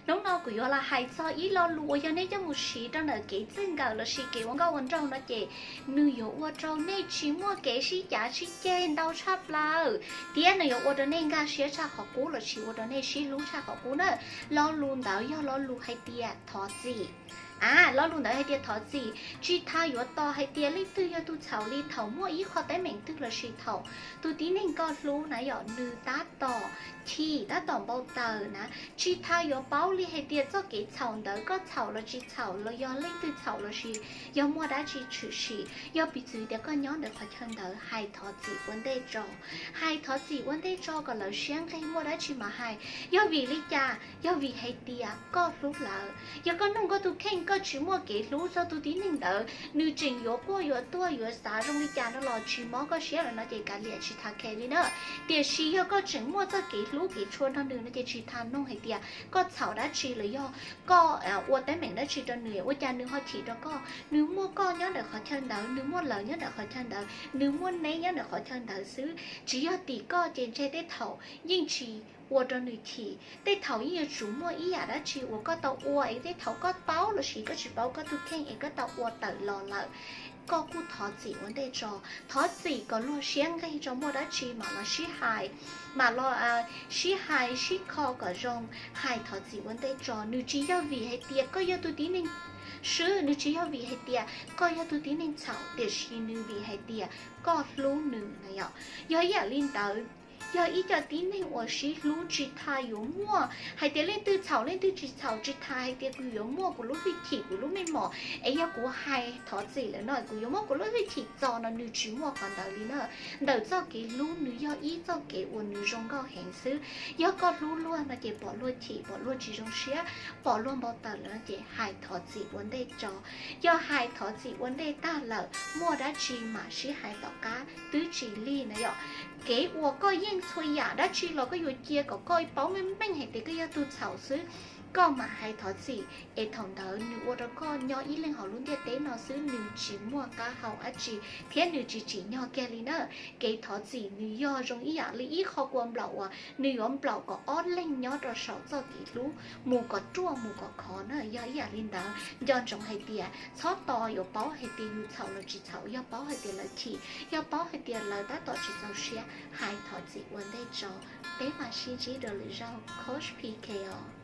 Hnub no kuv yuav los hais txog ib lo lus uas yog nej coj mus siv rau ntawm kev txij nkawm lossis kev ua nkauj ua nraug no ces nws yuav ua rau nej tsis muaj kev sib cav sib ceg ntau tshaj plaws, thiab nws yuav ua rau nej nkag siab tshaj qhov qub lossis ua rau nej sib hlub tshaj qhov qub na. Lo lus ntawd yog lo lus hais tias thov txim. A, lo lus ntawd hais tias thov txim, tsis tas yuav tos hais tias leej twg yog tus txhaum li. Thaum muaj ib qho teeb meem twg lossis thaum tus tib neeg koj hlub na yom, nws tab tom chim tab tom npau taws na, tsis tas yuav paub li hais tias txoj kev txhaum ntawd koj txhaum los tsis txhaum los yog leej twg txhaum lossis yog muaj dab tsi tshwm sim. Yog piv txwv tias koj nyob ntawm qhov chaw ntawd, hais thov txim ua ntej tso. Hais thov txim ua ntej tso kom lawv siab nqig, muaj dab tsi mam hais. Yog vim li cas? Yog vim hais tias koj hlub lawv. Yog koj nug koj tus kheej, koj tsis muaj kev hlub txog tus tib neeg ntawd, nws tseem yuav quaj yuav tuag yuav xav zoo li cas no los tsis mob koj siab lawm no ces kav liam, tsis tas khe li na. Tiam sis yog koj tseem muaj txoj kev hlub kev tshua nrog nws no ces tsis tas nug hais tias koj txhaum dab tsi los yog koj ua teeb meem dab tsi rau nws ua cas nws ho chim rau koj. Nws muaj koj nyob ntawm qhov chaw ntawd, nws muaj lawv nyob ntawm qhov chaw ntawd, nws muaj neb nyob ntawm qhov chaw ntawd xwb. Tsis yog tim koj ces ntshe tej thaum yeej tsis ua rau nws chim. Tej thaum yeej yuav tsum muaj ib yam dab tsi uas koj tau ua es tej thaum koj paub lossis koj tsis paub koj tus kheej es koj tau ua tawm los lawm. Koj kuj thov txim ua ntej tso. Thov txim kom luag siab nqig tso, muaj dab tsi mam los sib hais, mam los sib hais sib kho kom zoo. Hais thov txim ua ntej tso. Nws tsis yog vim hais tias koj yog tus tib neeg swb, nws tsis yog vim hais tias koj yog tus tib neeg txhaum, tiam sis nws vim hais tias koj hlub nws na yom. Yog ib yam li ntawd, yog ib co tib neeg uas sib hlub tsis tas yuav muaj hais tias leej twg txhaum leej twg tsis txhaum, tsis tas hais tias kuv yuav muaj kuv lub hwj chim kuv lub meej mom es yog kuv hais thov txim lawm no kuv yuav muab kuv lub hwj chim txo no, nws tsis muaj qhov ntawd li na. Ntawm txoj kev hlub nws yog ib txoj kev uas nws zoo nkauj heev xwb. Yog koj hlub luag no ces pom luag chim, pom luag tsis zoo siab, pom luag npau taws lawm no ces hais thov txim ua ntej tso. Yog hais thov txim ua ntej tag lawm, muaj dab tsi mam sib hais tom qab twb tsis lig na yom. Kev uas koj yeej txhua yam dab tsi los koj yuav cia kom koj paub meej meej hais tias koj yog tus txhaum xwb, koj mam hais thov txim, es thaum ntawd nws ua rau koj nyob ib leeg hauv lub ntiaj teb no xwb, nws tsis muaj qab hau dab tsi thiab nws tsis tsim nyog kiag li na. Kev thov txim nws yog zoo ib yam li ib qho kua nplaum uas nws yuav nplaum kom ob leeg nyob rau saum txoj kev hlub mus kom ruaj mus kom khov na. Yog ib yam li ntawd, nco ntsoov hais tias txhob tos yuav paub hais tias yus txhaum los tsis txhaum, yog paub hais tias lawv chim, yog paub hais tias lawv tab tom tsis txaus siab, hais thov txim ua ntej tso. Peb mam sib ntsib rau lwm zaug, Coach P K os.